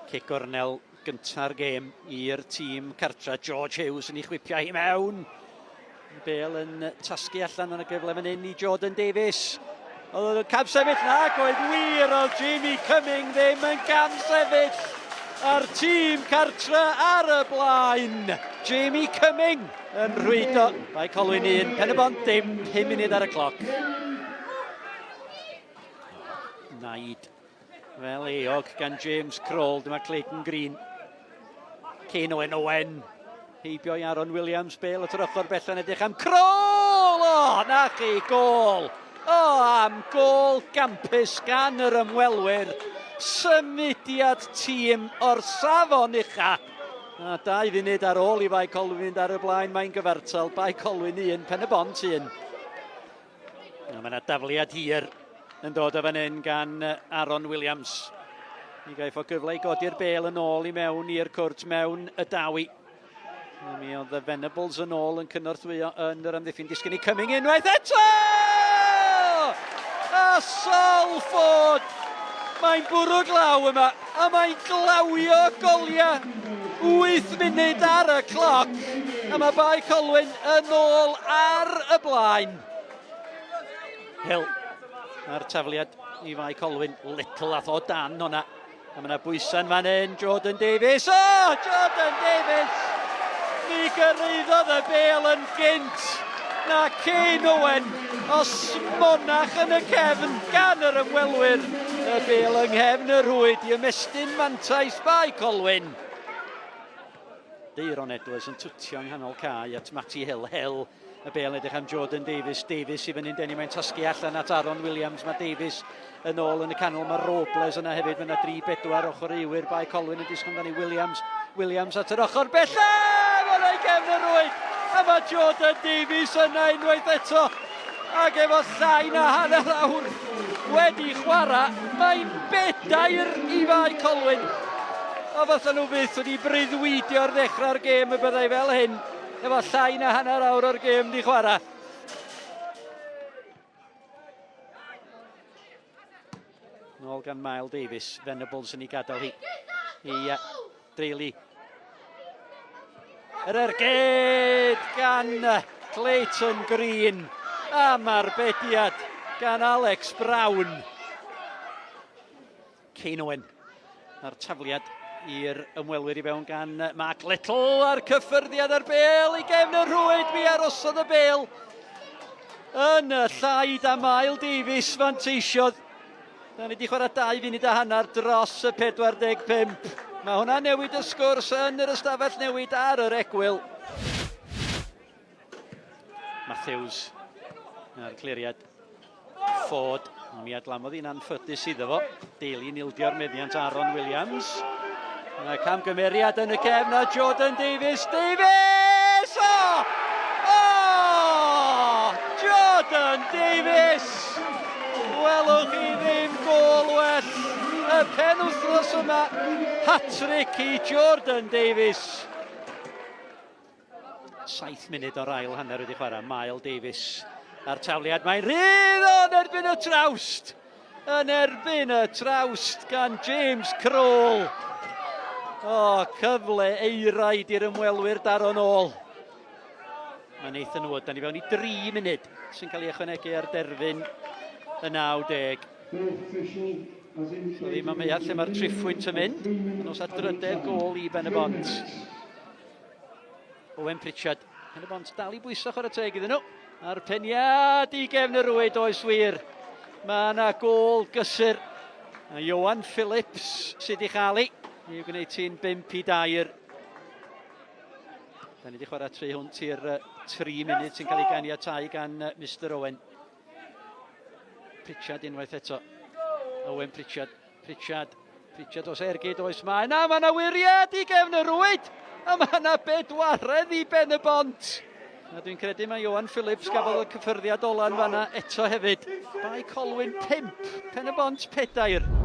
Cic gornel gynta'r gêm i'r tîm cartra. George Hughes yn ei chwipio hi mewn. Bale yn tasgu allan yn y gyfle fan hyn i Jordan Davies. Oedd o'n cam sefyll nag oedd wir, oedd Jamie Cumming ddim yn cam sefyll. A'r tîm cartra ar y blaen. Jamie Cumming yn rhwydo. Bae Colwyn 1, Pen y Bont dim, 5 munud ar y cloc. Naid fel eog gan James Kroll, dyma Clayton Green. Kane Owen Owen, heibio i Aaron Williams, Bale at yr ochr bellan edrych am Kroll! O, na chi, gol! O, am gol gampus gan yr ymwelwyr. Symudiad tîm o'r safon ucha. A 2 funud ar ôl i Fae Colwyn fynd ar y blaen, mae'n gyfartal. Bae Colwyn 1, Pen y Bont 1. A mae yna dafliad hir yn dod o fan hyn gan Aaron Williams. Mi gaiff o gyfle i godi'r bel yn ôl i mewn i'r cwrt mewn y dawi. A mi oedd y Venables yn ôl yn cynorthwyo yn yr amddiffyn disgyn i Cumming unwaith eto! A Salford! Mae'n bwrw glaw yma, a mae'n glawio goliau. 8 munud ar y cloc, a mae Bae Colwyn yn ôl ar y blaen. Hill a'r tafliad i Fae Colwyn. Little ath o dan hwnna. A mae yna bwysa'n fan hyn, Jordan Davies. O, oh, Jordan Davies! Mi gyrraeddodd y bel yn gynt na Kane Owen o smonach yn y cefn gan yr ymwelwyr. Y bel yng nghefn y rhwyd i ymestyn mantais Bae Colwyn. Deiron Edwards yn twtio yng nghanol cae at Matty Hill. Hill y bel edrych am Jordan Davies. Davies i fyny'n denu, mae'n tasgu allan at Aaron Williams. Mae Davies yn ôl yn y canol. Mae Robles yna hefyd. Mae yna 3-4 ochr eiwyr. Bae Colwyn yn disgwyl amdani Williams. Williams at yr ochr bella! Mae'n ei gefn y rwyd! A mae Jordan Davies yna unwaith eto. Ac efo llai na hanner awr wedi chwarae, mae'n bedair i Fae Colwyn. A fatha nhw fyth wedi breuddwydio ar ddechrau'r gêm y byddai fel hyn, efo llai na hanner awr o'r gêm di chwarae. Nôl gan Mael Davies, Venables yn ei gadael hi i dreulu. Yr ergyd gan Clayton Green am arbediad gan Alex Brown. Kane Owen a'r tafliad i'r ymwelwyr i fewn gan Mark Little a'r cyffyrddiad ar bel i gefn y rhwyd, mi arosodd y bel yn y llaid a Mael Davies fanteisiodd. Da ni wedi chwarae 2 funud a hanner dros y 45. Mae hwnna'n newid y sgwrs yn yr ystafell newid ar yr egwyl. Matthews a'r cliriad. Ford, ond mi adlamodd hi'n anffodus iddo fo. Daly'n ildio'r meddiant Aaron Williams. Yna camgymeriad yn y cefn a Jordan Davies. Davies! O! O! Jordan Davies! Welwch chi ddim gôl well y penwythnos yma. Hat-trick i Jordan Davies. 7 munud o'r ail hanner wedi chwarae. Mael Davies a'r tafliad. Mae'n rhydd o'n erbyn y trawst! Yn erbyn y trawst gan James Kroll. O, oh, cyfle eiraid i'r ymwelwyr daro'n ôl. Mae Nathan Wood, da ni fewn i 3 munud sy'n cael ei ychwanegu ar derfyn y 90. So ddim am lle mae'r triffwynt yn mynd. Yn os ar drydedd gôl i Ben y Bont. Owen Pritchard. Pen y Bont dal i bwyso chwarae teg iddyn nhw. A'r peniad i gefn y rwyd oes wir. Mae yna gôl gysur. A Johan Phillips sydd wedi chael ei. I'w gwneud ti'n 5 i 2. Da ni wedi chwarae tri hwnt i'r 3 munud sy'n cael ei ganiatau gan Mr Owen. Pritchard unwaith eto. Owen Pritchard. Pritchard. Pritchard os ergyd oes mae yna. Mae yna wiriad i gefn y rwyd. A mae yna bedwaredd i Ben y Bont. A dwi'n credu mae Johan Phillips gafodd y cyffyrddiad ola'n fanna eto hefyd. Bae Colwyn 5, Pen y Bont 4.